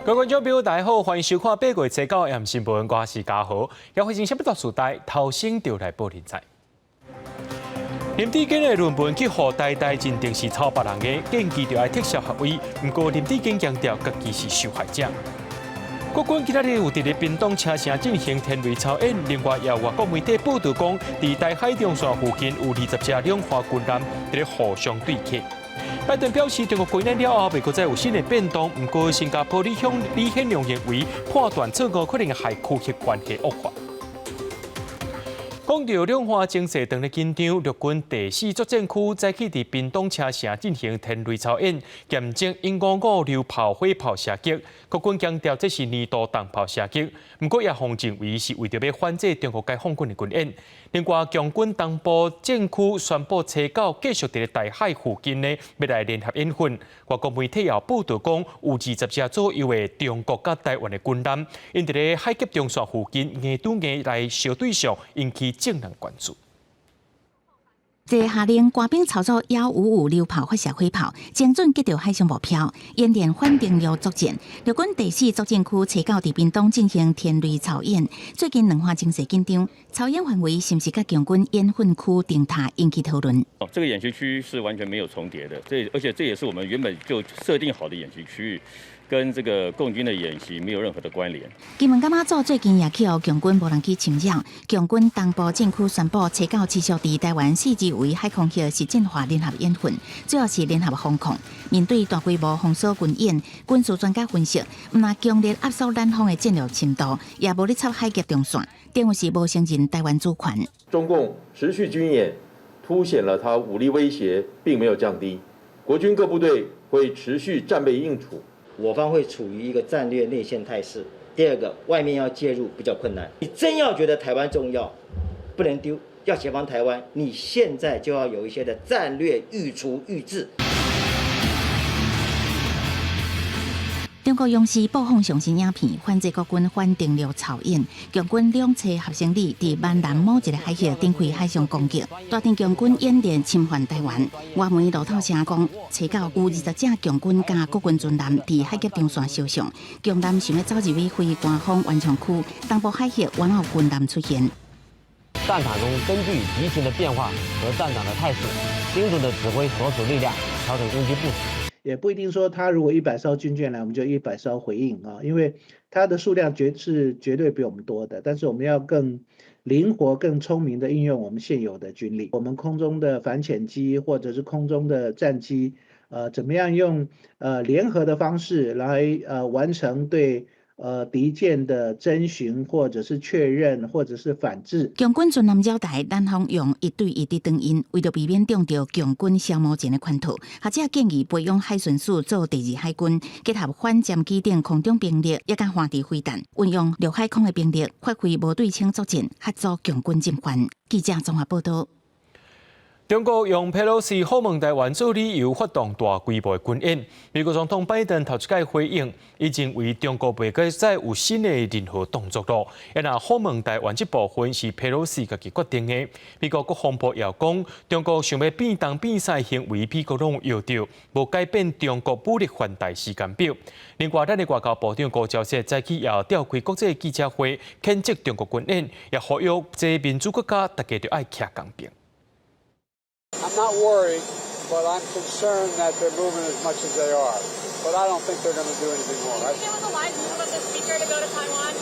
各位觀眾朋友，大家好，歡迎收看8月初9暗新聞，我是嘉豪。要發生啥物大事代，頭先就來報您知。林智堅的論文去予台大認定是抄別人的，建議著愛撤銷學位。毋過林智堅強調，家己是受害者。國軍今仔日有佇咧屏東車城進行天雷操演，另外也有外國媒體報導講，佇台海中線附近有20隻兩岸軍艦佇咧互相對揩。拜登表示，中國軍演了後，袂閣再有新的變動。毋過，新加坡李顯龍認為判斷錯誤可能害區域關係惡化。講到兩岸情勢當咧緊張，陸軍第四作戰區早起佇屏東車城進行天雷操演，驗證鷹五五榴炮火炮射擊。國軍強調這是年度重炮射擊，毋過也予認為是為著欲反制中國解放軍的軍演。另外，共軍東部戰區宣布初九繼續佇咧台海附近呢，欲來聯合演訓。外國媒體也報導講，有20隻左右的中國佮台灣的軍艦，𪜶佇咧海峽中線附近硬對硬來相對相，引起眾人關注。這下令官兵操作155榴炮發射火炮，精準擊著海上目標，演練反登陸作戰。陸軍第四作戰區初九佇屏東進行天雷操演。最近兩岸情勢緊張，操演範圍是毋是佮共軍演訓區重疊，引起討論。哦，這個演習區是完全沒有重疊的，而且這也是我們原本就設定好的演習區域。跟這個共軍的演習沒有任何的關聯。金門佮馬祖最近也去予共軍無人機侵擾，共軍東部戰區宣布，初九持續佇台灣四周圍海空域實戰化聯合演訓，主要是聯合防空。面對大規模封鎖軍演，軍事專家分析，毋但強烈壓縮南方的戰略深度，也無咧插海峽中線，等於是無承認台灣主權。中共持續軍演，凸顯了它武力威脅並沒有降低，國軍各部隊會持續戰備應處。我方會處於一個戰略內線態勢。第二個，外面要介入比較困難。你真要覺得台灣重要，不能丟，要協防台灣，你現在就要有一些的戰略預儲預置。中國央視播放上新影片，反制國軍反登陸操演，共軍兩棲合成旅佇閩南某一個海域展開海上攻擊，大定共軍演練侵犯台灣。外媒路透社講，初九有20隻共軍佮國軍軍艦佇海峽中線相撞，共艦想欲走入去非官方緩衝區，東部海域原有軍艦出現。戰場中根據敵情的變化和戰場的態勢，精準的指揮所屬力量，調整攻擊部署。也不一定說他如果100艘軍艦來，我們就100艘回應啊，因為它的數量絕對比我們多的。但是我們要更靈活、更聰明的應用我們現有的軍力，我們空中的反潛機或者是空中的戰機，怎麼樣用聯合的方式來完成對敵艦的偵巡，或者是確認，或者是反制。共軍巡艦繞台，南方用一對一的燈音，為著避免中著共軍消磨戰的圈套，學者建議培養海巡署做第二海軍，結合反潛機等空中兵力，也佮環地飛彈，運用陸海空的兵力，發揮無對稱作戰，嚇阻共軍進犯。記者綜合報導。中國用佩洛西訪問台灣做理由，發動大規模的軍演。美國總統拜登頭一擺回應，伊認為中國袂閣再有新的任何動作囉。啊若訪問台灣這部分是佩洛西家己決定的。美國國防部也講，中國想欲變東變西行為，美國攏有著，無改變中國武力犯台時間表。另外，咱的外交部長高昭勢早起也召開國際記者會，譴責中國軍演，也呼籲這民主國家大家著愛徛仝爿。 I'm not worried, but I'm concerned that they're moving as much as they are. But I don't think they're going to do anything more. Do you think it was a wise move of the speaker to go to Taiwan?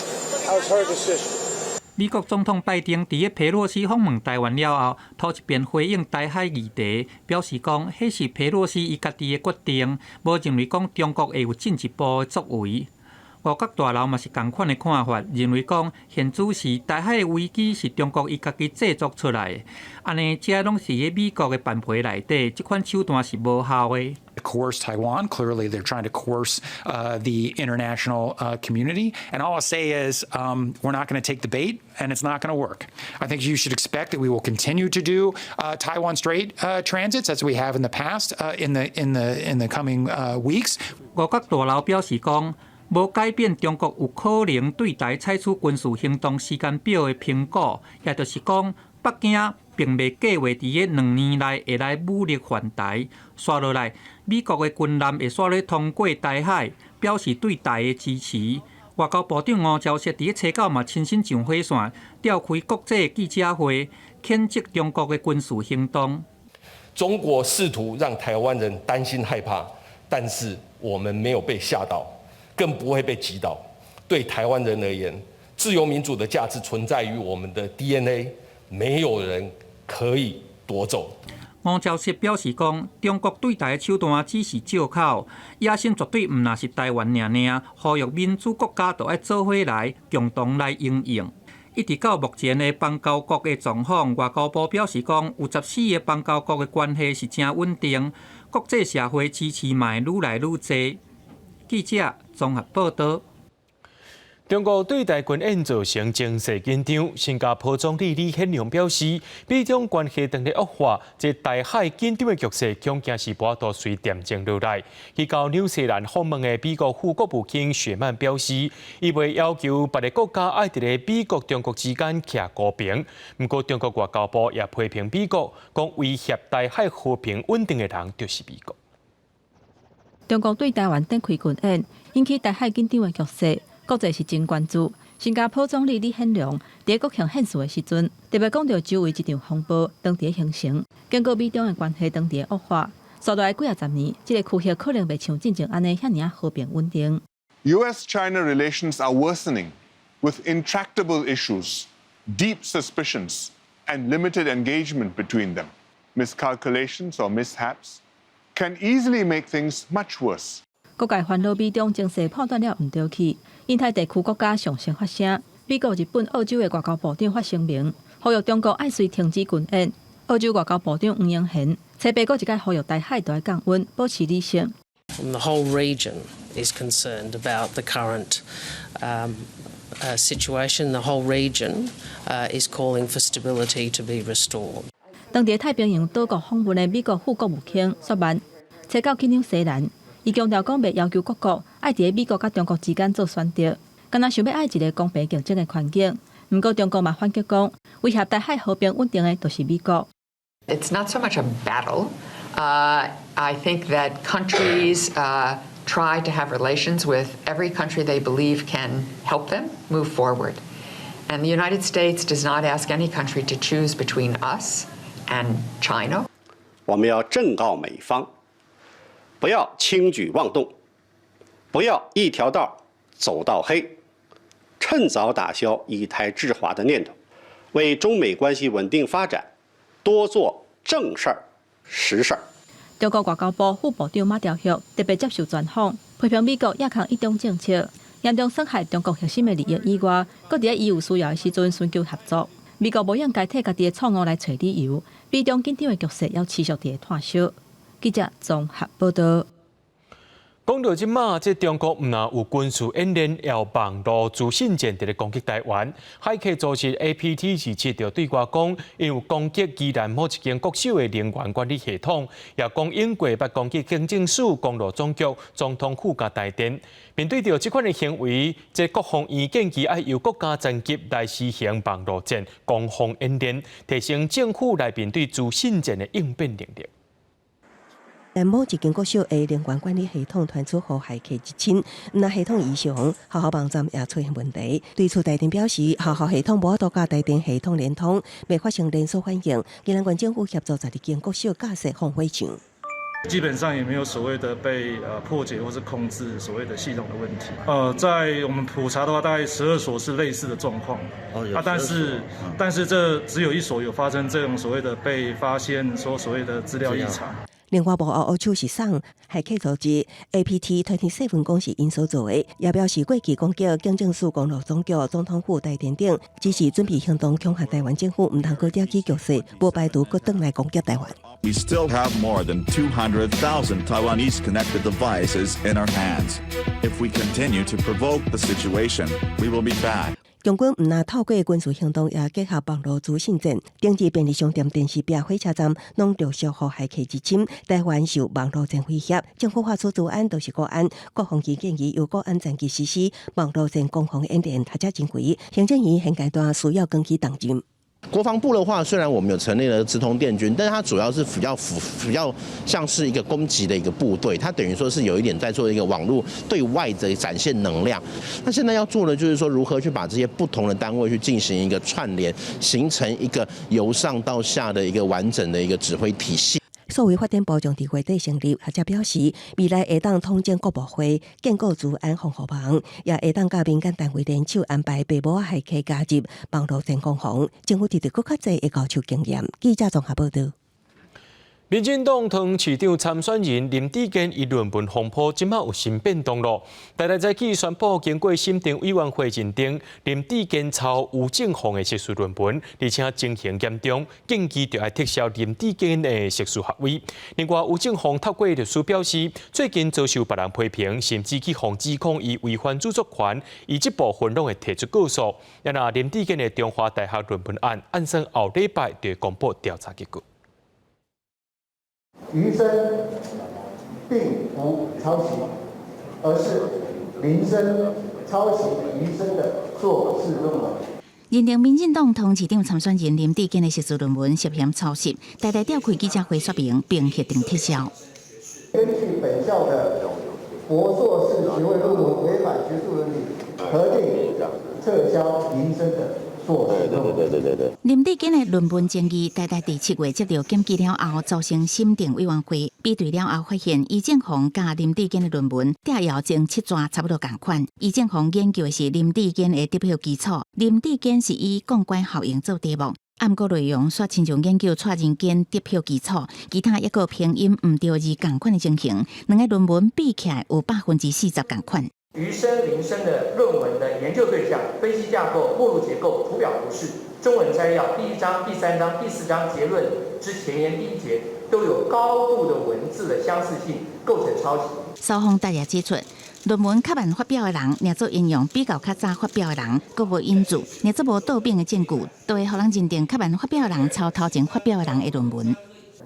That was her decision. 美國總統拜登佇咧佩洛西訪問台灣了後，頭一遍回應台海議題，表示講，彼是佩洛西伊家己的決定，無認為講中國會有進一步的作為。五角大樓嘛是仝款的看法，認為講現此時台海的危機是中國伊家己製作出來的，按呢這攏是佇美國的範圍內底，這款手段是無效的。 Coerce Taiwan. Clearly, they're trying to coerce the international community. And all I'll say is we're not going to take the bait, and it's not going to work. I think you should expect that we will continue to do Taiwan Strait transits as we have in the past in the coming weeks. 五角大樓表示講，無改變中國有可能對台採取軍事行動時間表的評估，也就是講，北京並未計劃佇咧2年內會來武力犯台。紲落來，美國的軍艦會紲咧通過台海，表示對台的支持。外交部長吳釗燮佇咧初九嘛親身上火線，召開國際記者會，譴責中國的軍事行動。中國試圖讓台灣人擔心害怕，但是我們沒有被嚇到，更不會被擊倒。對台灣人而言，自由民主的價值存在於我們的 DNA，沒有人可以奪走。吳釗燮表示講，中國對台的手段只是藉口，野心絕對毋但是台灣爾爾，呼籲民主國家都愛做伙來，共同來因應。一直到目前的邦交國的狀況，外交部表示講，有14個邦交國的關係是誠穩定，國際社會支持嘛會愈來愈濟。記者綜合報道。中國對台軍演造成情勢緊張，新加坡總理李顯龍表示，美中關係當咧惡化，這台海緊張的局勢恐驚是無法度隨恬靜落來。去到紐西蘭訪問的美國副國務卿雪曼表示，伊袂要求別个國家愛佇咧美國、中國之間徛高平。毋過，中國外交部也批評美國，講威脅台海和平穩定的人就是美國。中國對台灣展開軍演，引起台海緊張的局勢。國際是真關注。新加坡總理李顯龍佇國慶獻辭的時陣，特別講著周圍這場風暴當佇形成，警告美中的關係當佇惡化。紲落來幾仔十年，這个區域可能袂像進前按呢遐爾仔和平穩定。 U.S.-China relations are worsening with intractable issues, deep suspicions, and limited engagement between them. Miscalculations or mishaps can easily make things much worse. 各界煩惱美中情勢判斷了毋著去，印太地區國家上先發聲，美國、日本、澳洲的外交部長發聲明，呼籲中國愛隨停止軍演。澳洲外交部長黃英賢，初八閣一擺呼籲台海著愛降溫，保持理性。 The whole region is concerned about the current situation. The whole region is calling for stability to be restored. 當佇太平洋島國訪問的美國副國務卿雪曼，初九去紐西蘭。伊強調講，袂要求各國愛佇美國佮中國之間做選擇，敢若想欲愛一个公平競爭的環境。毋過中國嘛反擊講，威脅台海和平穩定的就是美國。 It's not so much a battle. I think that countries try to have relations with every country they believe can help them move forward. And the United States does not ask any country to choose between us and China. 我們要正告美方，不要輕舉妄動，不要一條道走到黑，趁早打消以台制華的念頭，為中美關係穩定發展多做正事兒、實事兒。中國外交部副部長馬朝旭特別接受專訪，批評美國抑抗一中政策，嚴重損害中國核心的利益以外，閣佇咧伊有需要的時陣尋求合作。美國無應該替家己的錯誤來揣理由，美中緊張的局勢猶持續佇咧湠燒。記者綜合報道。講到這馬，這中國毋但有軍事演練，也有網路資訊戰佇咧攻擊台灣。駭客組織 APT 27就對外講，𪜶有攻擊宜蘭某一間國小的能源管理系統，也講英國捌攻擊警政署、公路總局、總統府佮台電。面對著這款的行為，這國防院建議愛由國家層級來實行網路戰、攻防演練，提升政府來面對資訊戰的應變能力。但某一間國小的能源管理系統傳出予駭客入侵，毋但系統異常，學校網站也出現問題。對此，台電表示，學校系統無法度佮台電系統連通，袂發生連鎖反應。宜蘭縣政府協助12間國小架設防火牆。基本上也沒有所謂的被破解或是控制所謂的系統的問題。在我們普查的話，大概12所是類似的狀況。啊，但是這只有一所有發生這種所謂的被發現說所謂的資料異常。另外，幕後烏手是啥？駭客組織 APT 推定細分講是𪜶所做的，也表示過去攻擊警政署、公路總局、總統府、台電等，只是準備行動恐嚇台灣政府，毋通閣惹起局勢，無排除閣轉來攻擊台灣。 We still have more than 200,000 Taiwanese connected devices in our hands. If we continue to provoke the situation, we will be back. 共軍毋但透過軍事行動，也結合網路資訊戰，頂日便利商店、電視壁、火車站，攏陸續予駭客入侵。台灣受網路戰威脅，政府發出資安就是國安。國防院建議由國安層級實施網路戰攻防演練，學者認為行政院現階段需要扛起重任。國防部的話，雖然我們有成立了資通電軍，但是它主要是比較像是一個攻擊的一個部隊，它等於說是有一點在做一個網絡對外的展現能量。那現在要做的就是說，如何去把這些不同的單位去進行一個串聯，形成一個由上到下的一個完整的一個指揮體系。數位發展部將佇月底成立，學者表示，未來會當統整國部會、建構資安防護網，也會當佮民間單位聯手安排白帽仔駭客加入網路全攻防。政府得著閣較濟的高手經驗。記者綜合報導。民進黨桃園市長參選人林智堅伊論文風波，這馬有新變動咯。台大早起宣布，經過審定委員會認定，林智堅抄余正鳳的碩士論文，而且情形嚴重，建議著愛撤銷林智堅的碩士學位。另外，余正鳳透過律師表示，最近遭受別人批評，甚至去予指控伊違反著作權，伊這部分攏會提出告訴。啊，林智堅的中華大學論文案，按算後禮拜就會公布調查結果。余生並無抄襲，而是林生抄襲余生的碩士論文。認定民進黨桃園市長參選人林智堅的碩士論文涉嫌抄襲，台大召開記者會說明，並決定撤銷。根據本校的博碩士學位論文違反學術倫理，核定撤銷林生的對對對對對對。林智堅的論文爭議，台大佇7月接到檢舉了後，組成審定委員會比對了後，發現余正鳳佮林智堅的論文摘要前七段差不多仝款。余正鳳研究的是林智堅的得票基礎，林智堅是以槓桿效應做題目，毋過內容煞親像研究蔡仁堅得票基礎，其他一個拼音毋對字仝款的情形，兩个論文比起來有40%仝款。余生、林生的論文的研究對象、分析架構、目錄結構、圖表圖示、中文摘要、第一章、第三章、第四章結論之前言第一節都有高度的文字的相似性，構成抄襲。雙方大家指出，論文較慢發表的人，若做引用比較較早發表的人，閣無引注，若做無倒反的證據，都會予人認定較慢發表的人抄頭前發表的人的論文。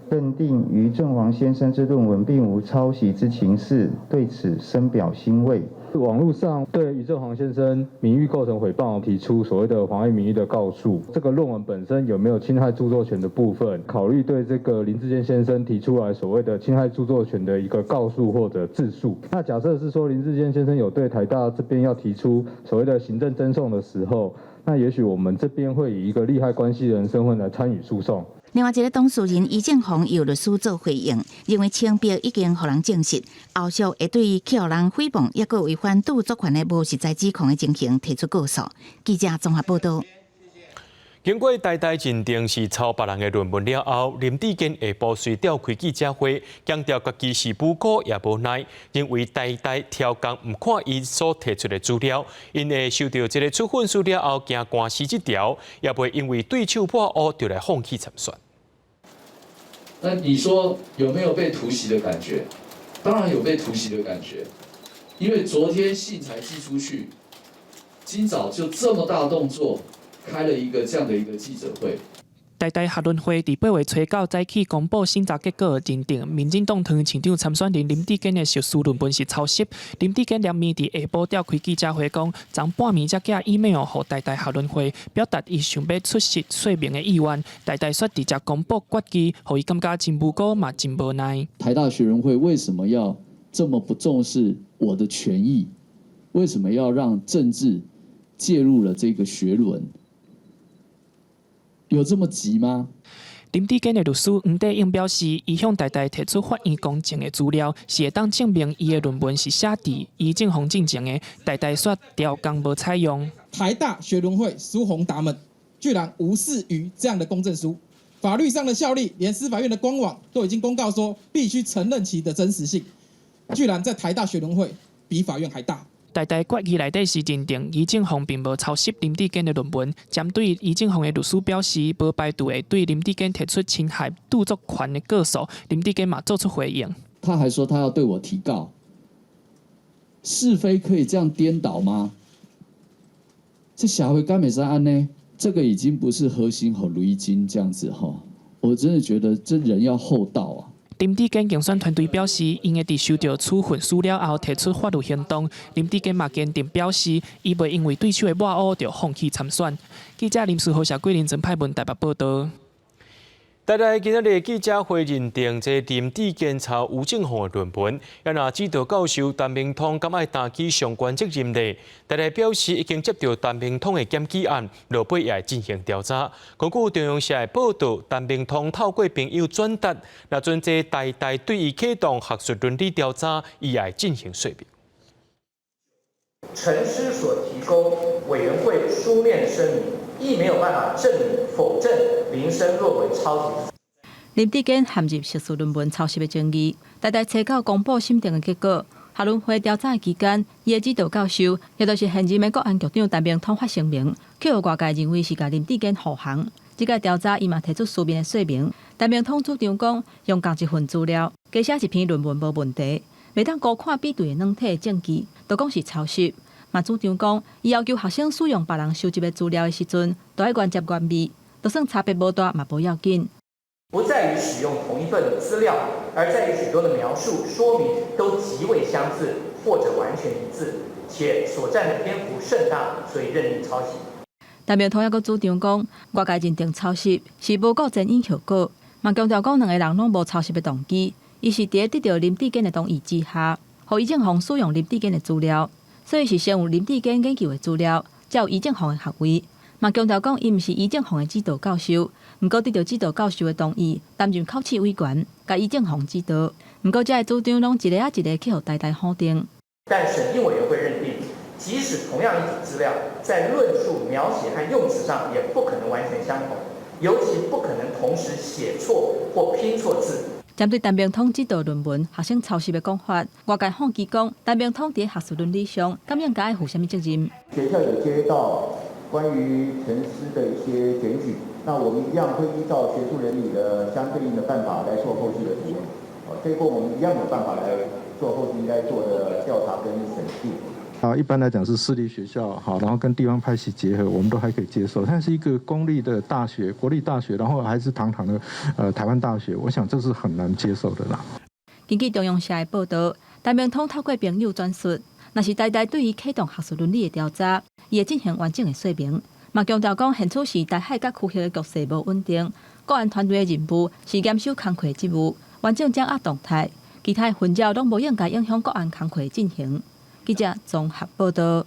認定余正煌先生之論文並無抄襲之情事，對此深表欣慰。網絡上對余正煌先生名譽構成誹謗，提出所謂的妨礙名譽的告訴。這個論文本身有沒有侵害著作權的部分，考慮對這個林智堅先生提出來所謂的侵害著作權的一個告訴或者自訴。那假設是說林智堅先生有對台大這邊要提出所謂的行政爭訟的時候，那也許我們這邊會以一個利害關係人身份來參與訴訟。另外一个當事人余正鳳由律師做回應，認為清白已經予人證實，後續會對予人誹謗，抑閣違反著作權的無實在指控的情形提出告訴。記者綜合報導。經過台大認定是抄別人的論文了後，林智堅下晡隨召開記者會，強調家己是無辜也無奈，認為台大刁工毋看伊所提出的資料，𪜶會收到這个處分書了後，驚官司這條，也袂因為對手破烏就來放棄參選。那你說有沒有被突襲的感覺？當然有被突襲的感覺，因為昨天信才寄出去，今早就這麼大動作。開了一個這樣的一個記者會。台大學倫會佇8月初9早起公布審查結果，認定民進黨桃園市長參選人林智堅的碩士論文是抄襲。林智堅連暝佇下晡召開記者會，講昨半暝才寄 email 予台大學倫會，表達伊想欲出席說明的意願。台大煞直接公布決議，予伊感覺真無辜嘛，真無奈。台大學倫會為什麼要這麼不重視我的權益？為什麼要讓政治介入了這個學倫？有這麼急嗎？林智堅的律師黃帝勇表示，伊向台大提出法院公證的資料，是會當證明伊的論文是寫佇余正鳳進前的，台大煞刁工無採用。台大學倫會蘇宏達們居然無視於這樣的公證書，法律上的效力，連司法院的官網都已經公告說必須承認其的真實性，居然在台大學倫會比法院還大。台大決議內底是認定余正鳳並無抄襲林智堅的論文，針對余正鳳的律師表示，無排除會對林智堅提出侵害著作權的告訴，林智堅嘛做出回應。他還說他要對我提告，是非可以這樣顛倒嗎？這社會敢會使按呢？這個已經不是核心和雷金這樣子哈，我真的覺得這人要厚道啊。林智堅競選團隊表示，𪜶會佇收到處分書了後提出法律行動。林智堅嘛堅定表示，伊袂因為對手的抹烏就放棄參選。記者林書豪、謝桂林、曾派文台北報導。台大今仔日記者會認定這林智堅抄余正鳳的論文，啊若指導教授陳明通敢愛擔起相關責任咧？台大表示已經接到陳明通的檢舉案，落尾也會進行調查。根據中央社的報導，陳明通透過朋友轉達，若準這台大對伊啟動學術倫理調查，伊也會進行說明。陳師所提供委員會書面聲明，亦沒有辦法證明否證林生論文抄襲。林智堅陷入碩士論文抄襲的爭議，台大初九公布審定的結果。學倫會調查的期間，伊的指導教授，也就是現任的國安局長陳明通發聲明，予外界認為是共林智堅護航。這個調查，伊嘛提出書面的說明。陳明通主張講，用仝一份資料，加寫一篇論文無問題，袂當孤看比對的軟體證據，就講是抄襲。嘛主張講，伊要求學生使用別人收集的資料的時陣，都愛原汁原味，就算差別無大嘛無要緊。不在於使用同一份資料，而在於許多的描述說明都極為相似或者完全一致，且所佔的篇幅甚大，所以認定抄襲。陳明通猶閣主張講，外界認定抄襲是無顧前因後果，嘛強調講兩个人攏無抄襲的動機，伊是佇咧得到林智堅的同意之下，予余正鳳使用林智堅的資料，所以是先有林智堅研究的資料，才有余正鳳的學位。嘛強調講，伊毋是余正鳳的指導教授，毋過得到指導教授的同意，擔任考試委員，共余正鳳指導。毋過這个主張攏一个仔一个去予台大否定。但審定委員會認定，即使同樣一組資料，在論述、描寫和用詞上也不可能完全相同，尤其不可能同時寫錯或拼錯字。針對陳明通指導論文學生抄襲的講法，外界好奇講，陳明通佇學術倫理上，敢應該愛負啥物責任？學校有接到關於陳師的一些檢舉，那我們一樣會依照學術倫理的相對應的辦法來做後續的處理。哦，這個我們一樣有辦法來做後續應該做的調查跟審計。啊，一般來講是私立學校，好，然後跟地方派系結合，我們都還可以接受。但是一個公立的大學，國立大學，然後還是堂堂的台灣大學，我想這是很難接受的啦。根據中央社的報導，陳明通透過朋友轉述，若是台大對伊啟動學術倫理的調查，伊會進行完整的說明。嘛強調講，現此時台海佮區域的局勢無穩定，國安團隊的任務是嚴守工課職務，完整掌握動態，其他的紛擾攏無應該影響國安工課進行。記者綜合報導。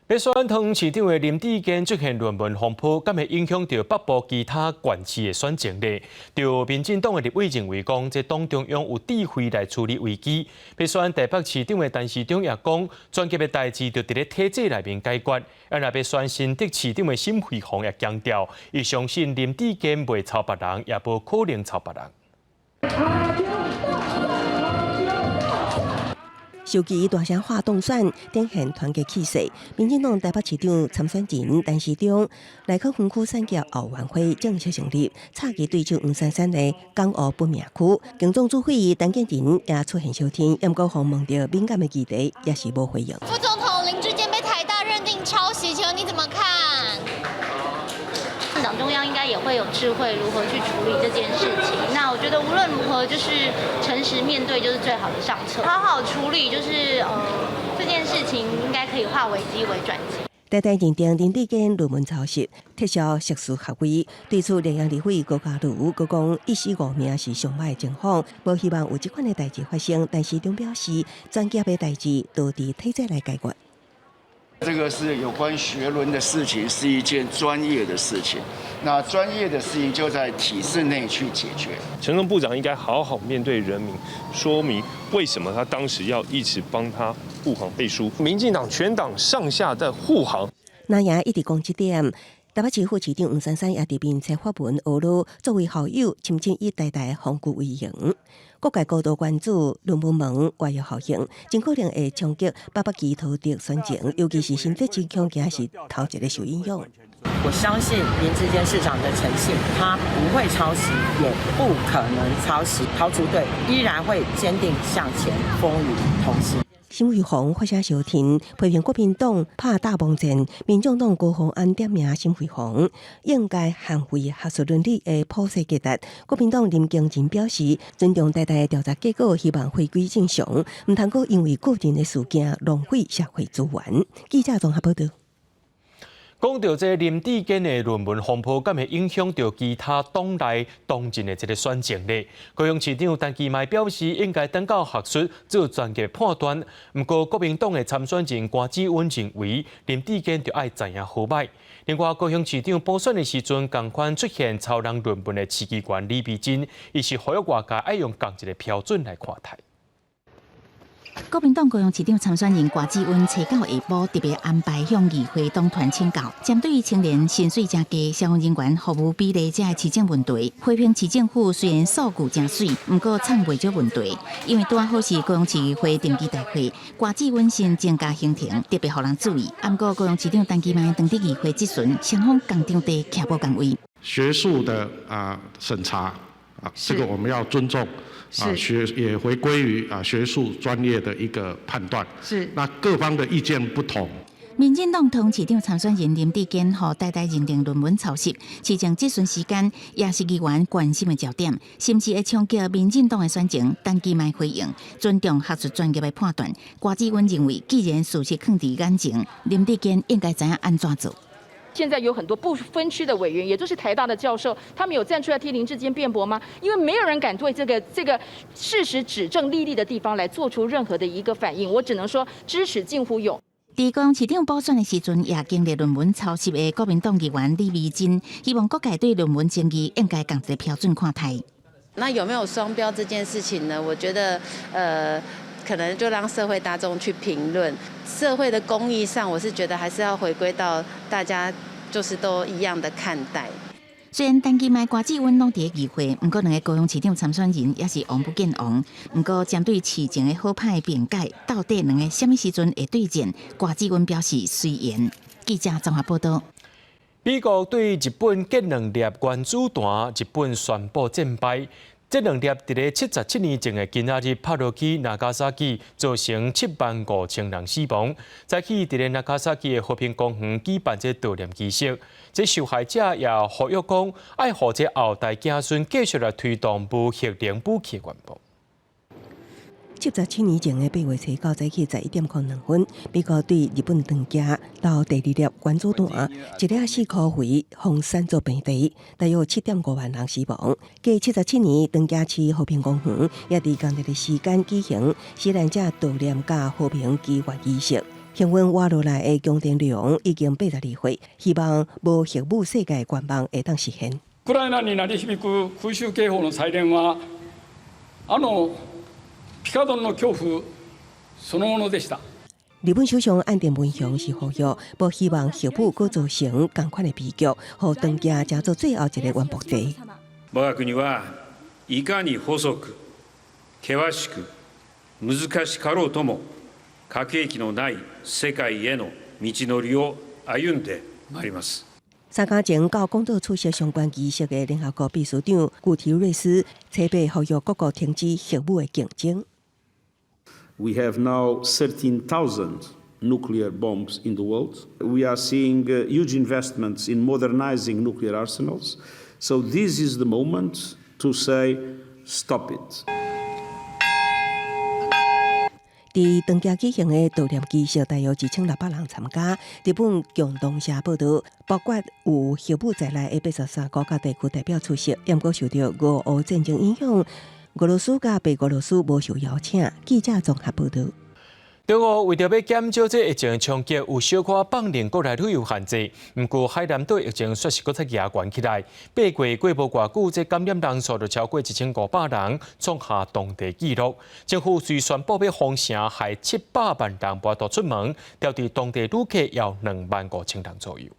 欲選桃園市長的林智堅出現論文風波，敢會影響著北部其他縣市的選情咧？就民進黨的立委認為講，這黨中央有智慧來處理危機。欲選台北市長的陳時中也講，全局的代誌就佇咧體制內面解決。啊，若欲選新竹市長的沈慧虹也強調，伊相信林智堅袂抄別人，也無可能抄別人。手機大聲喊當選，展現團結氣勢。民進黨台北市長參選人陳時中內坵分區選舉後援會正式成立，插旗對手黃珊珊的港澳本命區，行總主委陳建仁也出現相挺，毋過予問著敏感的議題，也是無回應。副總統林智堅被台大認定抄襲，請問你怎麼看？黨中央應該也會有智慧，如何去處理這件事情。那我覺得無論如何，就是誠實面對，就是最好的上策。好好處理，就是這件事情應該可以化危機為轉機。台大認定林智堅論文抄襲，撤銷碩士學位。對此，聯合立委高嘉瑜閣講一屍五命是上歹的情況，無希望有這款的代誌發生。但是中表示，專業的代誌都佇體制內解決。這個是有關學倫的事情，是一件專業的事情。那專業的事情就在體制內去解決。陳時中部長應該好好面對人民，說明為什麼他當時要一直幫他護航背書。民進黨全黨上下在護航。那也一直講這點。台北市副市長黃珊珊也佇面冊發文，呵咾作為校友，深深以台大風骨為榮。各界高度關注論文門外溢效應，真可能會衝擊北北基桃竹選情，尤其是新竹市恐驚是頭一个受影響。我相信林智堅市長的誠信，他不會抄襲，也不可能抄襲。桃竹隊依然會堅定向前，風雨同行。沈慧虹發聲相挺，批評國民黨拍大網戰，民眾黨高虹安點名沈慧虹應該捍衛學術倫理的普世價值。國民黨林耕仁表示，尊重台大的調查結果，希望回歸正常，毋通閣因為個人的事件浪費社會資源。記者綜合報道。講到這林智堅的論文風波，敢會影響著其他黨內黨陣的這個選情呢？高雄市長陳其邁表示，應該等到學術做專業判斷。毋過國民黨的參選人關志穩認為，林智堅著愛知影好䆀。另外，高雄市長補選的時陣，仝款出現抄人論文的市議員李美珍，伊是呼籲外界愛用仝一個標準來看待。國民黨高雄市長參選人郭志溫初九下晡特別安排向議會黨團請教，針對青年薪水誠低、消防人員服務比例這个市政問題，批評市政府雖然數據誠媠，毋過藏袂少問題。因為拄好是高雄市議會定期大會，郭志溫先增加行程，特別予人注意。毋過高雄市長陳其邁當佇議會質詢，雙方仝場地徛無仝位。學術的啊審查啊，這個我們要尊重。啊，學也回歸於啊學術專業的一個判斷。那各方的意見不同。民進黨桃園市長參選人林智堅，予台大認定論文抄襲，市政質詢時間也是議員關心的焦點，甚至會衝擊民進黨的選情。陳其邁回應，尊重學術專業的判斷。郭志溫認為，既然事實囥佇眼前，林智堅應該知影按怎做。現在有很多不分區的委員，也就是台大的教授，他們有站出來替林智堅辯駁嗎？因為沒有人敢對這個事實指證歷歷的地方來做出任何的一個反應。我只能說知恥近乎勇。佇高雄市長補選的時陣，也經歷論文抄襲的國民黨議員李美珍，希望各界對論文爭議應該仝一個標準看待。那有沒有雙標這件事情呢？我覺得，可能就讓社會大眾去評論。社會的公義上，我是覺得還是要回歸到大家就是都一樣的看待。雖然陳其邁、郭志溫攏佇議會，毋過兩個高雄市長參選人也是王不見王。毋過針對市政的好歹辯解，到底兩个啥物時陣會對戰？郭志溫表示隨緣。記者綜合報道。美國對日本建兩粒原子彈，日本宣布戰敗。這兩粒佇咧77年前的今仔日拍落去納加薩基，造成7萬5千人死亡。早起佇咧納加薩基的和平公園舉辦這悼念儀式，這受害者也呼籲講，愛予這後代子孫繼續來推動無核能武器的願望。77年前的8月初9早起11點02分，美國對日本長崎投第二粒原子彈，一粒4箍肥予散做平地，大約7.5萬人死亡。過77年，長崎市和平公園也佇仝一个時間舉行死難者悼念佮和平祈願儀式。幸運活落來的姜田良已經82歲，希望無核武世界願望會當實現。ウクライナに鳴り響く空襲警報のサイレンは、あのピカドンの恐怖そのものでした。日本首相岸田文雄是呼籲，無希望核武閣造成仝款的悲劇，予長崎成做最後一个原爆地。我が国はいかに細く、険しく、難しかろうとも、核兵器のない世界への道のりを歩んでまいります。三更前到廣島出席相關儀式的聯合國秘書長古提瑞斯，初八呼籲各國停止核武的競爭。 We have now 13,000 nuclear bombs in the world. We are seeing huge investments in modernizing nuclear arsenals. So this is the moment to say, stop it. 佇長崎舉行的悼念儀式，大約2600人參加。日本共同社報道，包括有核武在內的83國家地區代表出席。毋過受著俄烏戰爭影響，俄羅斯佮白俄羅斯無受邀請。記者綜合報道。中國為著欲減少這疫情的衝擊，有小可放寬國內旅遊限制。毋過海南島疫情煞是閣再嚴懸起來。8月過無偌久，這感染人數就超過1500人，創下當地紀錄。政府遂宣布欲封城，害700萬人無法度出門，調離當地旅客有2萬5千人左右。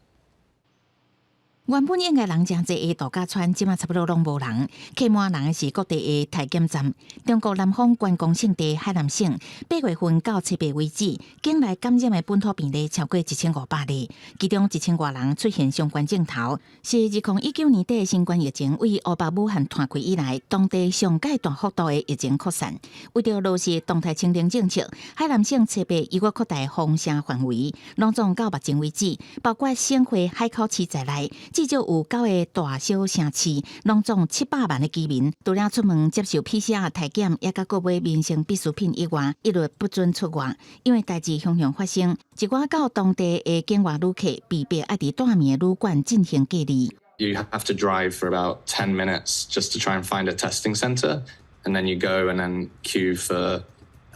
原本應該人誠濟的度假村，這馬差不多攏無人，客滿人的是各地的體檢站。中國南方觀光勝地海南省，8月份到7月為止，境內感染的本土病例超過1500例，其中1000外人出現相關症頭，是2019年底新冠疫情對湖北武漢湠開以來，當地上蓋大幅度的疫情擴散。為著落實動態清零政策，海南省初八又閣擴大封城範圍，攏總到目前為止，包括省會海口市在內，至少有九个大小城市，攏總700萬的居民，除了出門接受 PCR 體檢，也佮購買民生必需品以外，一律不准出外。因為代誌常常發生，一寡到當地的境外旅客被迫愛佇蹛暝的旅館進行隔離。 You have to drive for about 10 minutes just to try and find a testing center, and then you go and then queue for.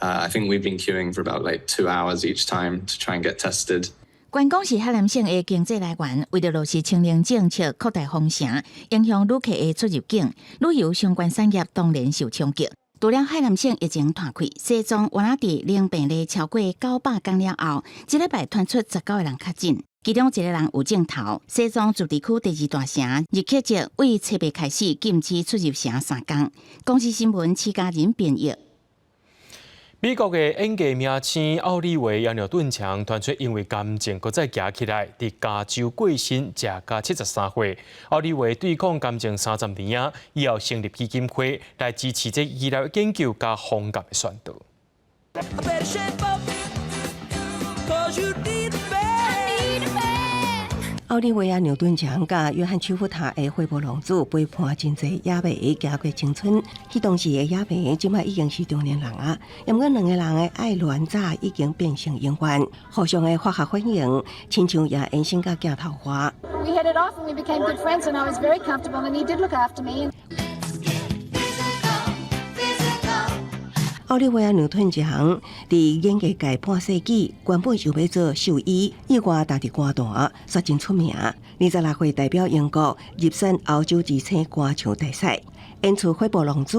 I think we've been queuing for about like 2 hours each time to try and get tested. 觀光是海南省的經濟來源，為著落實清零政策，擴大封城，影響旅客的出入境，旅遊相關產業當然受衝擊。除了海南省疫情湠開，西藏原來佇零病例超過900工了後，這禮拜傳出19個人確診，其中一個人有症頭。西藏自治區第二大城日喀則對初八開始禁止出入城3工。公視新聞徐家仁編譯。美國的演藝明星奧利維亞牛頓強傳出因為癌症閣再行起來，佇加州過身，食甲73歲。奧利維對抗癌症30年啊，以後成立基金會來支持這醫療研究佮防癌的宣導。I better shape up, 'cause you need a man. 奧利維亞牛頓強佮約翰丘福塔的火舞浪子陪伴真濟影迷行過青春，彼當時的影迷這擺已經是中年人啊。毋過兩个人的愛戀早已經變成永遠，互相的化學反應，親像也延伸到鏡頭外。 We hit it off and we became good friends, and I was very comfortable, and he did look after me. 奧利維亞牛頓強佇演藝界半世紀，原本想欲做獸醫，意外踏佇歌壇，煞真出名。26歲代表英國入選歐洲之星歌唱大賽，演出《火舞浪子》，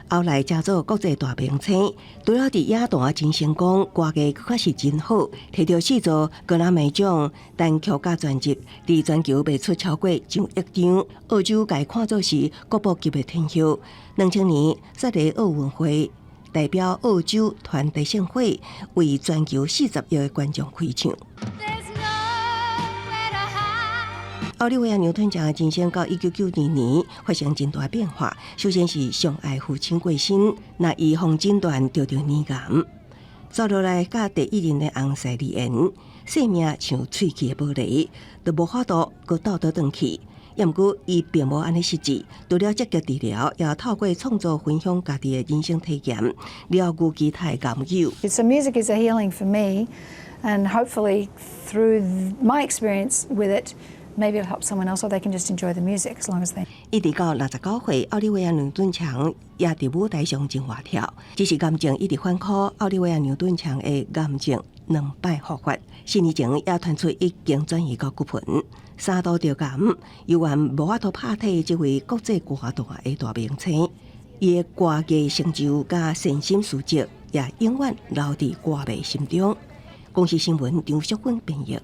後來成做國際大明星。除了佇影壇真成功，歌藝閣是真好，摕著四座格萊美獎單曲佮專輯，佇全球賣出超過1億張。澳洲共伊看做是國寶級的天后。2000年雪梨奧運會，代表澳洲團體聖火，為全球40億的觀眾開唱。奧利維亞牛頓強的人生到1992年發生真大變化。首先是上愛父親過身，那伊予診斷著著乳癌，接落來佮第一任的翁婿離緣，性命像碎去的玻璃，都無法度閣倒得轉去。毋過，伊並無按呢失志，除了積極治療，也透過創作分享家己的人生體驗，療癒其他的癌友。 So music is a healing for me, and hopefully through my experience with it, maybe it'll help someone else, or they can just enjoy the music as long as they. 一直到69歲，奧利維亞牛頓強也佇舞台上真活跳。只是癌症一直反覆，奧利維亞牛頓強的癌症兩擺復發，4年前也傳出已經轉移到骨盆，三度著癌，猶原無法度拍退這位國際歌壇的大明星。伊的歌藝成就佮善心事蹟，也永遠留佇歌迷心中。公視新聞張淑芬編譯。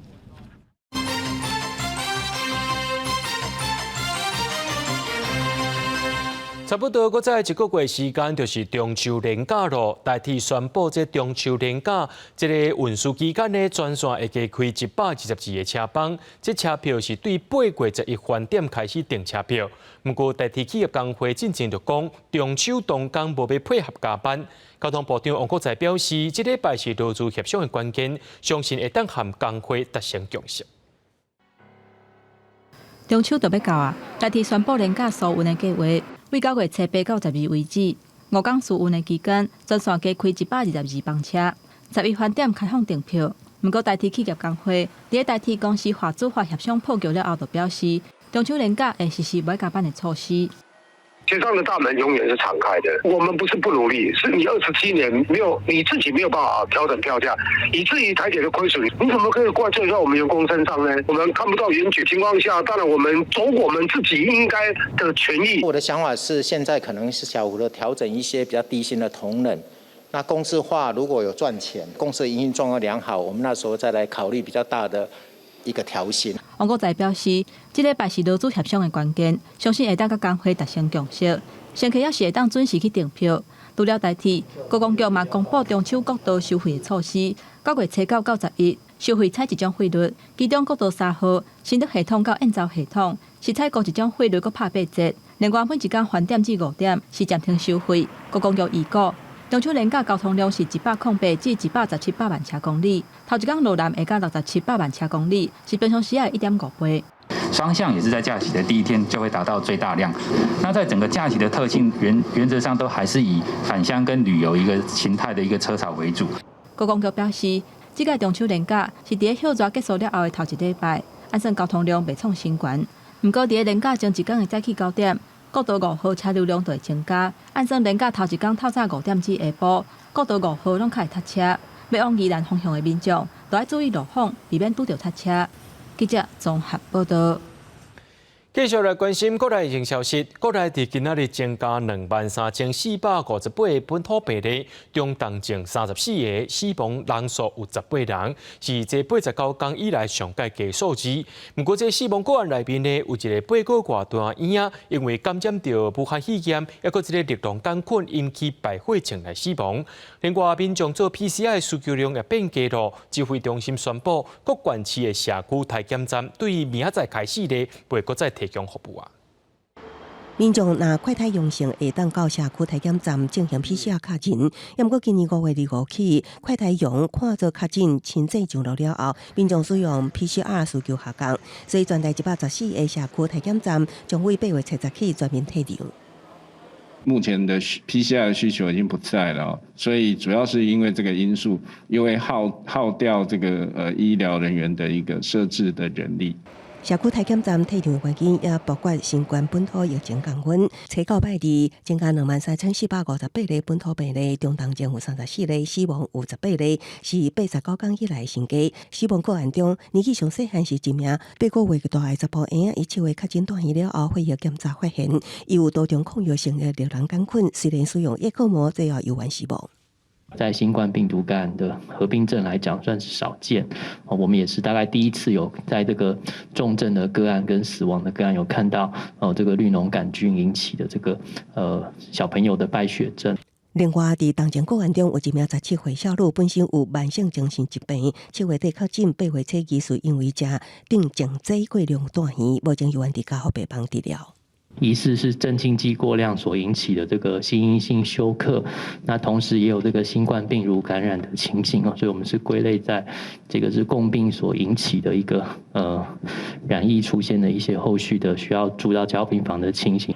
差不多，閣再一個月時間，就是中秋連假咯。台鐵宣布，這中秋連假這个運輸期間呢，全線會加開122個車班。這車票是對8月11飯點開始訂車票。毋過，台鐵企業工會進前就講，中秋當工無欲配合加班。交通部長王國材表示，這禮拜是勞資協商的關鍵，相信會當和工會達成共識。中秋就欲到啊！台鐵宣布連假疏運的計劃，對9月初8到12為止，5工疏運的期間，全線加開122班車，11飯點開放訂票。毋過台鐵企業工會佇台鐵公司華資化協商破局了後，就表示，中秋連假會實施無加班的措施。協商的大門永遠是敞開的。我們不是不努力，是你27年沒有你自己沒有辦法調整票價，以至於台鐵的虧損，你怎麼可以怪罪在我們員工身上呢？我們看不到遠景情況下，當然我們走我們自己應該的權益。我的想法是，現在可能是小幅的調整一些比較低薪的同仁。那公司化如果有賺錢，公司的營運狀況良好，我們那時候再來考慮比較大的一個調薪。王國材表示，這禮拜是勞資協商的關鍵，相信會當佮工會達成共識，乘客也是會當準時去訂票。除了台鐵，觀光局嘛公布中秋國道收費的措施，9月初9到11收費採一種費率，其中國道3號新竹系統到燕巢系統是採閣一種費率，閣拍8折。另外每一工返點至5點是暫停收費。觀光局預估中秋連假交通量是108至117百萬車公里，頭一工羅南會到67百萬車公里，是平常時的1.5倍。雙向也是在假期的第一天就會達到最大量。那在整個假期的特性原則上都還是以返鄉跟旅遊一個形態的一個車潮為主。觀光局表示，這屆中秋連假是佇咧暑熱結束了後的頭一禮拜，按算交通量袂創新懸。毋過佇咧連假前一工的早起9點，國道5號車流量就會增加。按算連假頭一工透早5點至下晡，國道5號攏較會塞車。欲往宜蘭方向的民眾，都愛注意路況，避免拄著塞車。記者綜合報道。繼續來關心國內疫情消息，國內佇今仔日增加23,458個本土病例，中重症34個，死亡人數有18人，是這89工以來上蓋低數字。毋過，這死亡個案內面呢，有一個8個月大嬰仔，因為感染著武漢肺炎，抑閣這个綠脓桿菌引起敗血症來死亡。另外，民眾做 PCR 的需求量也變低囉。指揮中心宣布，各縣市的社區篩檢站對明仔載開始咧，袂閣再提供服務啊。民眾若快篩陽性，會當到社區篩檢站進行 PCR 確診。毋過今年5月25起，快篩陽看做確診，親自上路了後，民眾使用 PCR 需求下降，所以全台114個社區篩檢站將會8月70起全面退場。目前的 PCR 的需求已經不在了，所以主要是因為這個因素，因為耗掉這個醫療人員的一個設置的人力。社區篩檢站退場的原因，也包括新冠本土疫情降溫。初九拜二增加23,458例本土病例，中重症有34例，死亡有18例，是89工以來新低。死亡個案中，年紀上細漢是一名8個月大的查埔嬰仔，伊7月確診住院了後，血液檢查發現，伊有多重抗藥性的綠脓桿菌，雖然使用葉克膜，最後猶原死亡。在新冠病毒感染的合併症來講，算是少見。我們也是大概第一次有在這個重症的個案跟死亡的個案有看到哦，這個綠脓桿菌引起的這個小朋友的敗血症。另外，佇重症個案中，有一名17歲少女，本身有慢性精神疾病，7月底確診，8月初二是因為食鎮靜劑過量住院，目前猶原佇加護病房治療。疑似是鎮靜劑過量所引起的這個心因性休克，那同時也有這個新冠病毒感染的情形哦，所以我們是歸類在這個是共病所引起的一個染疫出現的一些後續的需要住到加護病房的情形。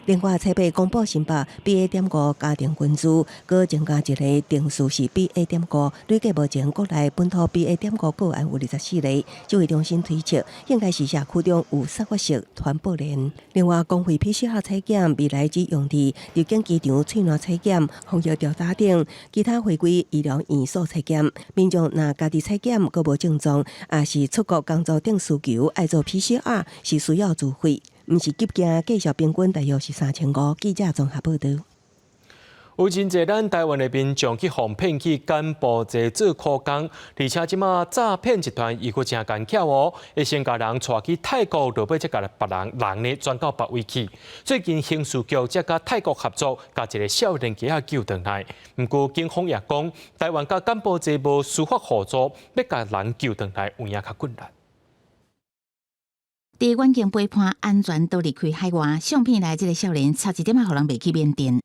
另外，台北公布新北 BA.5家庭群聚，閣增加一个定序是 BA.5，累計目前國內本土 BA.5個案有24例。指揮中心推測，應該是社區中有散發式傳播鏈。另外，公費 PCR 採檢未來只用佇入境機場喙瀾採檢、防疫調查等，其他回歸醫療院所採檢。民眾若家己採檢閣無症狀，抑是出國工作等需求愛做 PCR，是需要自費。毋是急件，繼續平均大約是3500。記者綜合報導。有真濟咱台灣的民眾去予騙去柬埔寨做苦工，而且這馬詐騙集團伊閣誠奸巧哦，會先共人帶去泰國，落尾才共別人人呢轉到別位去。最近刑事局才佮泰國合作，共一個少年家仔救轉來。毋過警方也講，台灣佮柬埔寨無司法互助，欲共人救轉來有影較困難。佇遠景陪伴安全都離開海外，相片內這个少年差一點仔予人賣去緬甸。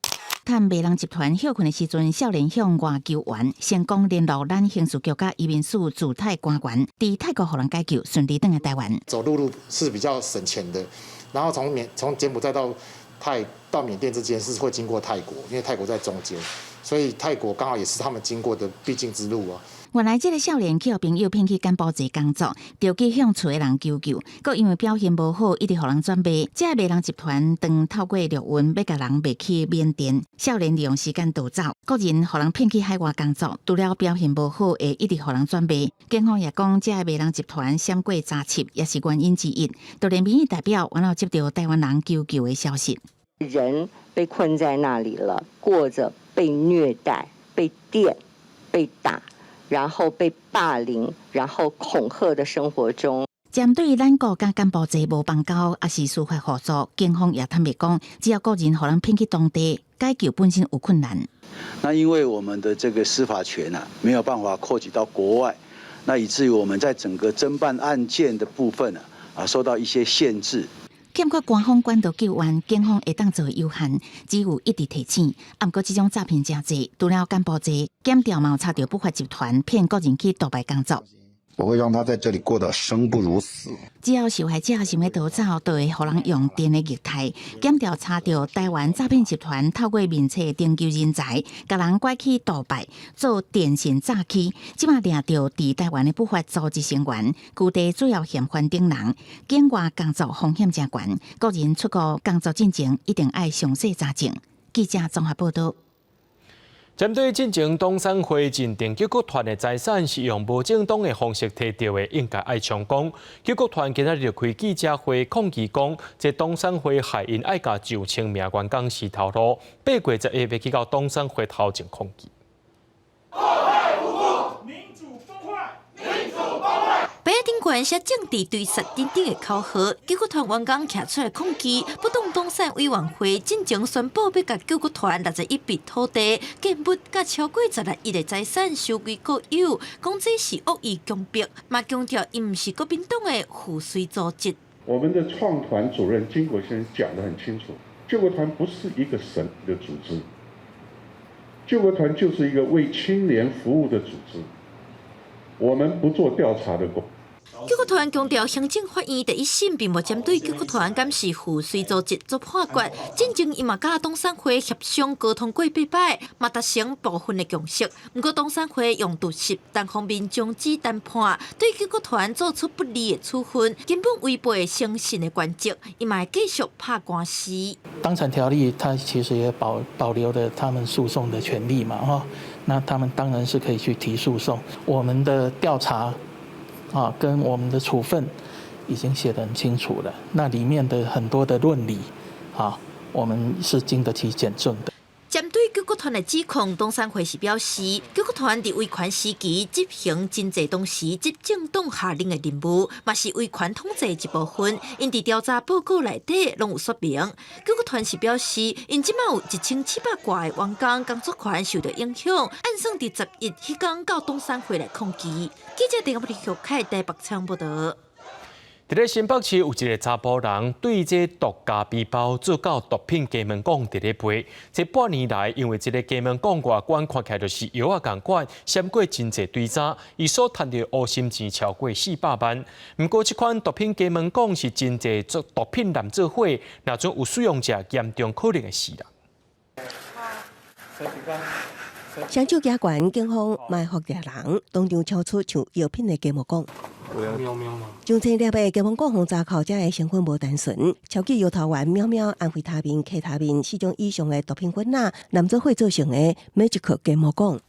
趁賣人集團歇睏的時陣，少年向外求援，成功聯絡咱刑事局佮移民署駐泰官員，佇泰國予人解救，順利轉來台灣。走陸路是比較省錢的，然後從柬埔寨到緬甸之間是會經過泰國，因為泰國在中間，所以泰國剛好也是他們經過的必經之路啊。原來這个少年去予朋友騙去柬埔寨工作，著去向厝的人求救，閣因為表現無好，一直予人轉賣。這个賣人集團當透過陸運欲共人賣去緬甸，少年利用時間逃走，個人予人騙去海外工作，除了表現無好，會一直予人轉賣。警方也講，這个賣人集團閃過查緝，也是原因之一。就連民意代表，原來接著台灣人求救的消息。人被困在那裡了，過着被虐待、被電、被打，然後被霸凌，然後恐嚇的生活中。針對咱國佮柬埔寨無邦交，抑是司法合作，警方也坦白講，只要國人予人騙去當地，解救本身有困難。那因為我們的這個司法權啊，沒有辦法擴及到國外，那以至於我們在整個偵辦案件的部分啊，受到一些限制。欠缺官方管道救援，警方會當做有限，只有一直提醒。毋過這種詐騙誠濟，除了柬埔寨，檢調嘛有查著不法集團騙國人去杜拜工作。我會讓他在這裡過得生不如死。只要受害者想欲逃走，就會予人用電的液態。檢調查著台灣詐騙集團透過面冊徵求人才，共人拐去杜拜做電信詐欺。這馬掠著佇台灣的不法組織成員，具體主要嫌犯等人，境外工作風險誠懸，國人出國工作進前一定愛詳細查證。記者綜合報道。針對進前董選會認定救國團的財產是用無正當的方式提著的，應該愛充公。救國團今仔日開記者會抗議講，這董選會害𪜶愛共上千名員工辭頭路，8月11欲去到董選會頭前抗議。民主崩壞，民主崩壞。白頂懸寫政治對決等等的口號，救國團員工徛出來抗議，不當董選委員會進前宣布欲共救國團61筆土地、建物佮超過16億的財產收歸國有，講這是惡意強迫，嘛強調𪜶毋是國民黨的附隨組織。我們的創團主任經國先生講得很清楚，救國團不是一個神的組織，救國團就是一個為青年服務的組織，我們不做調查的工。救國團強調，行政法院第一審並無針對救國團敢是附隨組織做判決。進前伊嘛佮董選會協商溝通過八擺，嘛達成部分的共識。毋過董選會用事實單方面終止談判，對救國團做出不利的處分，根本違背誠信的原則。伊嘛會繼續拍官司。黨產條例，它其實也保留了他們訴訟的權利嘛，哈，那他們當然是可以去提訴訟。我們的調查。啊，跟我們的處分已經寫得很清楚了。那裡面的很多的論理，啊，我們是經得起檢證的。針對救國團的指控，董選會是表示，救國團佇威權時期執行真濟當時執政黨下令的任務，嘛是威權統治一部分。𪜶佇調查報告內底攏有說明。救國團是表示，𪜶這馬有1700外個員工工作權受到影響，按算佇11彼工到董選會來抗議。記者鄭國立凱台北採訪報道。佇咧新北市有一个查埔人對這毒咖啡包做到毒品加盟店佇咧賣。這半年來，因為這个加盟店外觀看起來就是藥仔仝款，閃過真濟追查，伊所趁著烏心錢超過400萬。毋過，這款毒品加盟店是真濟做毒品濫做伙，若準有使用者嚴重可能會死人。雙手舉懸，警方埋伏掠人，當場敲出像藥品的加盟店。上千粒的加盟店予查扣，這的成分無單純，超級搖頭丸、喵喵、安非他命、K 他命四種以上的毒品粉仔，濫做伙做成的 Magic 加盟店。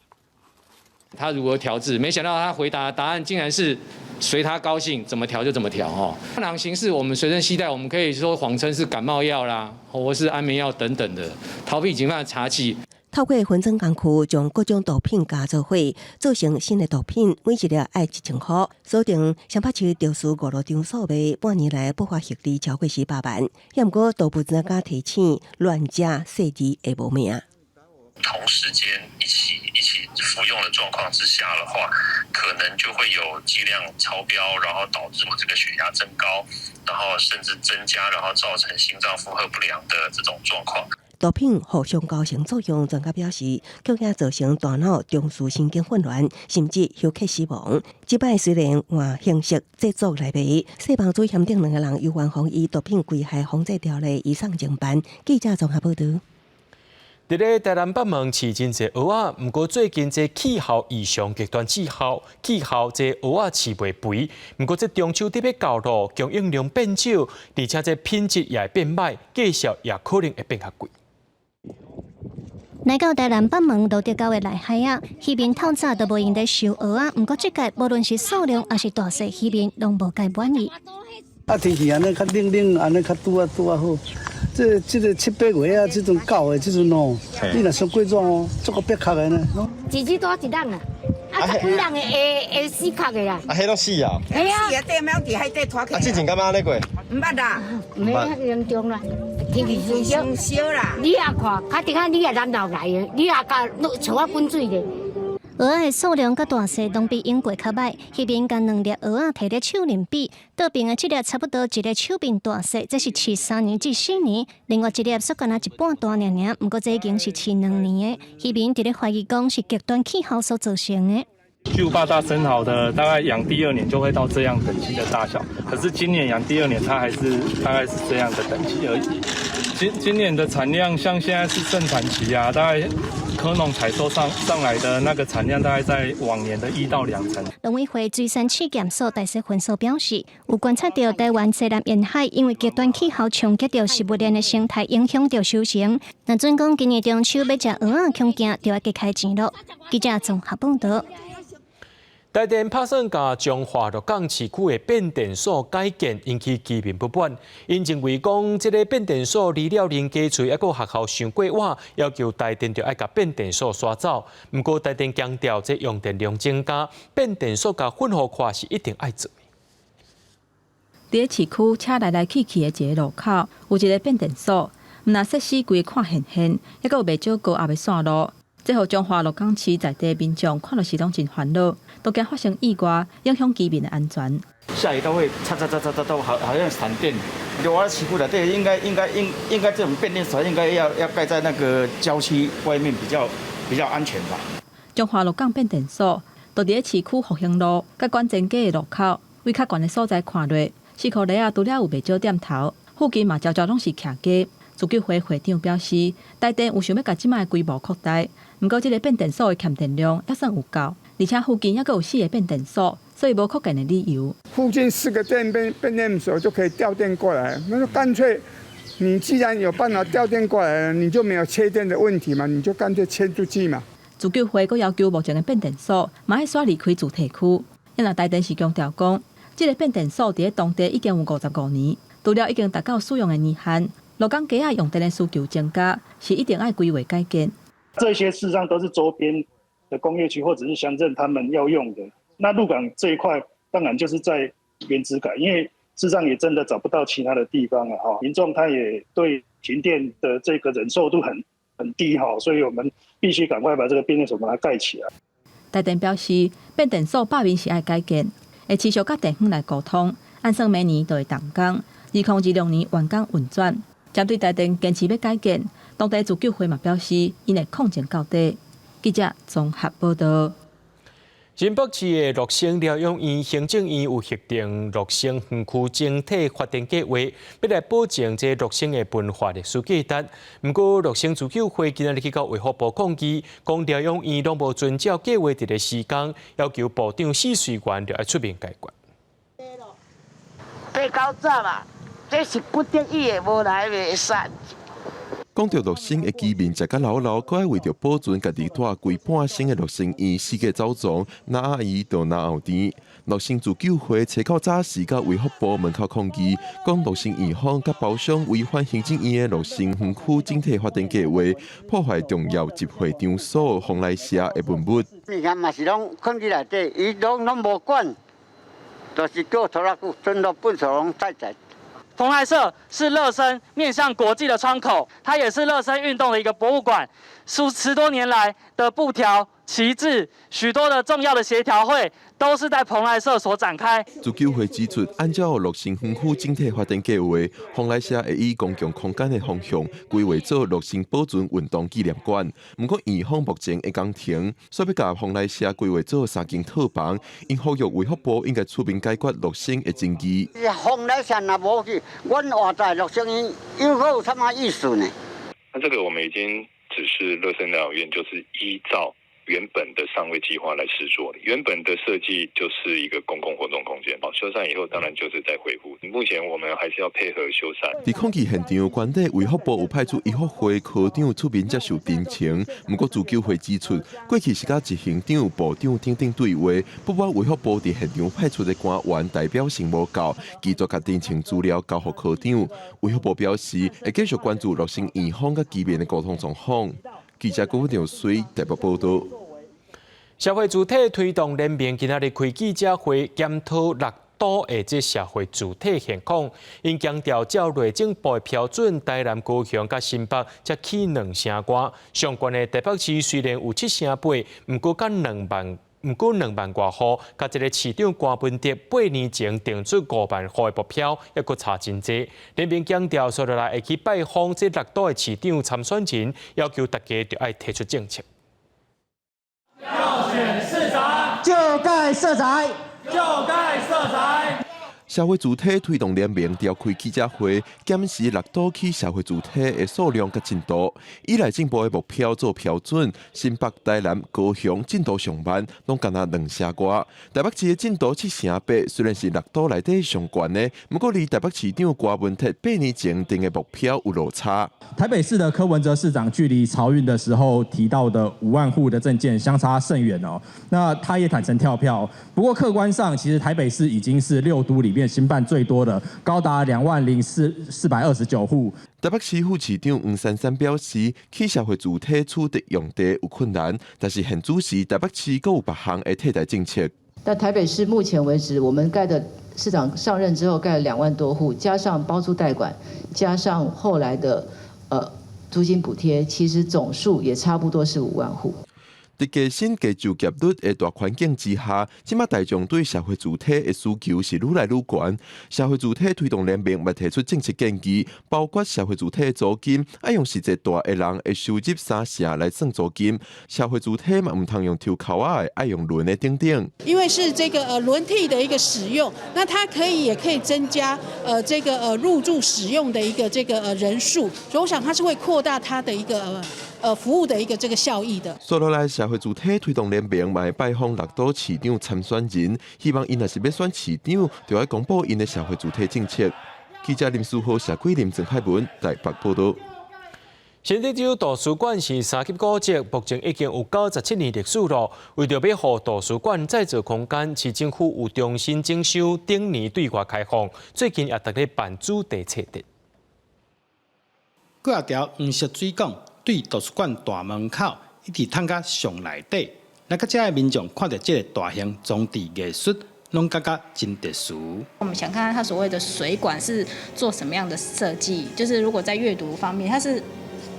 他如何調製？沒想到他回答的答案竟然是隨他高興，怎麼調就怎麼調。哈，囊形式我們隨身攜帶，我們可以說謊稱是感冒藥啦，或是安眠藥等等的，逃避警方的查緝。透過分裝工具，將各種毒品加做伙，做成新的毒品，每一粒愛1000箍。鎖定雙北市著書五路場所賣，半年來不法獲利超過400萬。毋過，大部專家提醒，亂食細膩會無命。同時間一起服用的狀況之下的話，可能就會有劑量超標，然後導致這個血壓增高，然後甚至增加，然後造成心臟負荷不良的這種狀況。毒品互相構成作用，專家表示，恐驚造成大腦中樞神經混亂，甚至休克死亡。這擺雖然換形式製作來賣，細幫主嫌定兩個人由元芳以毒品危害防制條例移送偵辦。記者綜合報道。佇咧台南北門飼真濟蚵仔，毋過最近這氣候異常，極端氣候，氣候這蚵仔飼袂肥。毋過這中秋節欲到囉，供應量變少，而且這品質也會變䆀，價數也可能會變較貴。來到台南北門蘆竹溝的內海仔，漁民透早就無閒咧收蚵仔，毋過這屆無論是數量抑是大細，漁民攏無蓋滿意。啊，天氣按呢較冷冷，按呢較拄仔拄仔好。這個七八月啊，這陣九月這陣哦，你若傷過熱哦，足夠煏殼的呢。一一只大一籠啊，啊十幾人會會會死殼的啦。啊，彼攏死啊！係啊，死啊，硩貓佇海底拖起。啊，之前敢捌按呢過？毋捌啦，毋遐嚴重啦，天氣傷燒啦。你也看，較定下你也南投來的，你也共像我滾水咧。蚵仔的數量佮大細攏比往過較䆀，漁民共兩粒蚵仔提咧手面比，倒爿的這粒差不多一个手柄大細，這是飼3年至4年；另外一粒煞干焦一半大爾爾，毋過這已經是飼2年的。漁民佇咧懷疑講是極端氣候所造成的。巨無霸大生蠔的大概養第二年就會到這樣等級的大小，可是今年養第二年，它還是大概是這樣的等級而已。今年的產量，像現在是盛產期啊，大概蚵農採收上來的那個產量，大概在往年的1到2成。農委會水產試驗所大勢分所表示，有觀察到台灣西南沿海因為極端氣候衝擊著食物鏈的生態，影響著收成。若準講今年中秋欲食蚵仔，恐驚就愛加開錢囉。記者綜合報導。台電拍算共彰化鹿港市區的變電所改建，引起居民不滿。𪜶認為講，這个變電所離了林家喙，抑閣學校傷過倚，要求台電著愛共變電所徙走。毋過台電強調，這用電量增加，變電所共分予寬是一定愛做。佇咧市區車來來去去的一个路口，有一个變電所，毋但設施規个看現現，抑閣有袂少高壓的線路。這予彰化鹿港市在地民眾看著是攏真煩惱，都驚發生意外，影響居民的安全。下雨都會嚓嚓嚓嚓嚓都好像閃電。我市區內底應該這種變電所應該要蓋在那個郊區外面比較安全吧。彰化鹿港變電所就佇咧市區復興路佮館前街的路口，位較懸的所在看落，四箍犁仔除了有袂少點頭，附近嘛常常攏是徛家。自救會會長表示，台電有想欲共這擺的規模擴大，毋過這个變電所的欠電量猶算有夠，而且附近猶閣有四个變電所，所以無擴建的理由。附近四個變電所就可以調電過來，那就乾脆，你既然有辦法調電過來，你就沒有切電的問題嘛，你就乾脆切出去嘛。自救會閣要求目前的變電所嘛愛徙離開住宅區。因為台電是強調講，這个變電所佇咧當地已經有55年，除了已經達到使用的年限。鹿港街仔用電的需求增加，是一定愛規劃改建。這些事實上都是周邊的工業區或者是鄉鎮他們要用的。那鹿港這一塊當然就是在原址改，因為事實上也真的找不到其他的地方了哈。民眾他也對停電的這個忍受度很低哈，所以我們必須趕快把這個變電所把它蓋起來。台電表示，變電所北面是愛改建，會持續佮地方來溝通，按算明年就會動工，2026年完工運轉。針對台電堅持欲改建，當地自救會嘛表示，𪜶會抗爭到底。記者綜合報導。新北市的樂生療養院行政院有核定樂生園區整體發展計劃，欲來保證這樂生的文化歷史價值。毋過樂生自救會今仔日去到衛福部抗議，講療養院攏無遵照計劃佇咧施工，要求部長許瑞元著愛出面解決。爬九早嘛，這是不得已的，無來袂使。講著樂生的居民食甲老老，閣愛為著保存家己蹛規半生的樂生院四界走傱，若阿姨就若後甜。樂生自救會初九早時到衛福部門口抗議，講樂生院方佮包商違反行政院的樂生園區整體發展計劃，破壞重要集會場所蓬萊社的文物。物件嘛是攏囥佇內底，伊攏無管，就是叫拖拉庫，全部糞埽攏載載。蓬萊社是樂生面向國際的窗口，它也是樂生運動的一個博物館。數十多年來的布條、旗幟，許多的重要的協調會都是在蓬萊社所展開。自救會指出，按照樂生園區整體發展計劃，蓬萊社會以公共空間的方向規劃做樂生保存運動紀念館。毋過院方目前的工程，煞欲共蓬萊社規劃做三間套房，𪜶呼籲衛福部應該出面解決樂生的爭議。蓬萊社若無去，阮活在樂生院又閣有啥物意思呢？那這個我們已經指示樂生療養院，就是依照原本的上位計劃來實作，原本的設計就是一個公共活動空間。好，修繕以後當然就是在恢復。目前我們還是要配合修繕。佇抗議現場，原底衛福部有派出醫福會科長出面接受陳情，毋過自救會指出，過去是佮執行長、部長等等對話，不過衛福部佇現場派出的官員代表性無夠，拒絕共陳情資料交予科長。衛福部表示，會繼續關注樂生院方佮居民的溝通狀況。記者郭長水台北報導。社會住宅推動聯盟今仔日開記者會，檢討六都的這社會住宅現況。𪜶強調，照內政部的標準，台南、高雄佮新北才起兩成外，上懸的台北市雖然有七成八，毋過佮兩萬，毋過兩萬外戶，佮這个市長柯文哲8年前定出5萬戶的目標，猶閣差真濟。聯盟強調，紲落來會去拜訪這六都的市長參選人，要求大家著愛提出政策。要選市長，就蓋社宅，就蓋社宅。社會住宅推動聯盟召開記者會，檢視六都區社會住宅的數量佮進度，以內政部的目標做標準，新北、台南、高雄進度上慢，攏干焦兩成外。台北市的進度七成八，雖然是六都內底上懸的，毋過離台北市長柯文哲8年前定的目標有落差。台北市的柯文哲市長距離漕運的時候提到的5萬戶的政見相差甚遠哦。那他也坦承跳票，不過客觀上，其實台北市已經是六都裡面興辦最多的，高達20,429戶。台北市副市長黃珊珊表示，起社會住宅取得用地有困難，但是現主時台北市閣有別項的替代政策。但台北市目前為止，我們蓋的市長上任之後蓋了2萬多戶，加上包租代管，加上後來的租金補貼，其實總數也差不多是5萬戶。佇低薪低就業率的大環境之下，這馬大眾對社會住宅的需求是愈來愈懸。社會住宅推動聯盟嘛提出政策建議，包括社會住宅的租金愛用實際蹛的人的收入三成來算租金，社會住宅嘛毋通用抽鉤仔的，愛用輪的等等。因為是這個輪替的一個使用，那它可以也可以增加這個入住使用的一個這個人數，所以我想它是會擴大它的一個服務的一個這個效益的。紲落來，社會住宅推動聯盟嘛會拜訪六都市長參選人，希望𪜶若是欲選市長，就愛公布𪜶的社會住宅政策。記者林書豪、謝桂林、鄭海文台北報道。新竹州圖書館是三級古蹟，目前已經有97年歷史囉。為著欲予圖書館再造空間，市政府有重新整修，頂年對外開放。最近也佇咧辦主題冊展。幾仔條黃色水管對圖書館大門口一直淌到上內底，來到遮的民眾看著這個大型裝置藝術，攏感覺真特殊。我們想看看它所謂的水管是做什麼樣的設計，就是如果在閱讀方面，它是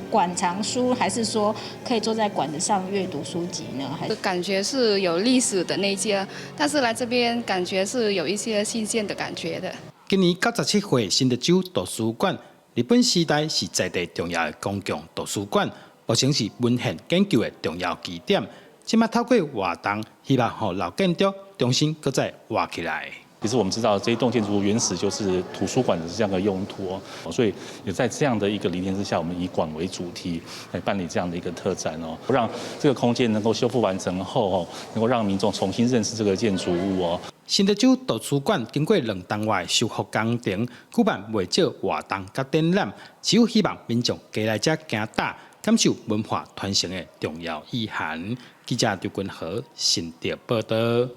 館藏書，還是說可以坐在館子上閱讀書籍呢？還是感覺是有歷史的那些，但是來這邊感覺是有一些新鮮的感覺的。今年97歲新竹州圖書館，日本時代是在地重要的公共圖書館，目前是文獻研究的重要基點。這馬透過活動，希望予老建築重新閣再活起來。其實我們知道，這一棟建築物原始就是圖書館的這樣的用途哦，所以也在這樣的一個理念之下，我們以館為主題來辦理這樣的一個特展哦，讓這個空間能夠修復完成後哦，能夠讓民眾重新認識這個建築物哦。新竹州圖書館經過兩冬外修復工程，舉辦袂少活動佮展覽，只有希望民眾加來遮行搭，感受文化傳承的重要意涵。記者劉君和新竹報道。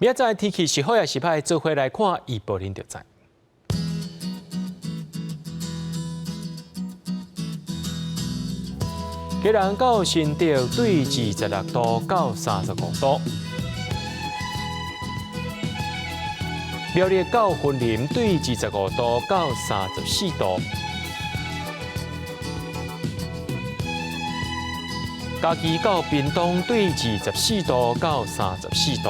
明仔載天氣是好抑是歹，做伙來看預報恁就知。基隆到新竹對26度到35度，苗栗到雲林對25度到34度，嘉義到屏東對24度到34度。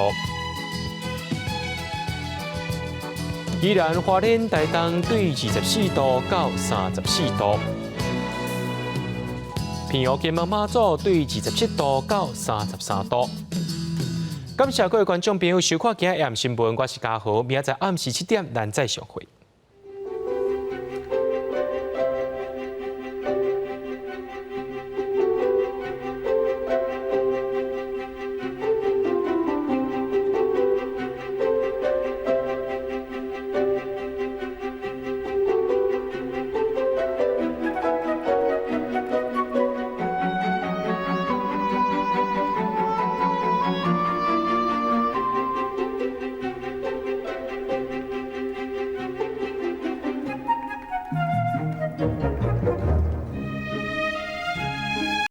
宜蘭花蓮台東對24度到34度，澎湖金門馬祖對27度到33度。感謝各位觀眾朋友收看今日 AM 新聞，我是嘉豪，明仔載暗時7點，咱再相會。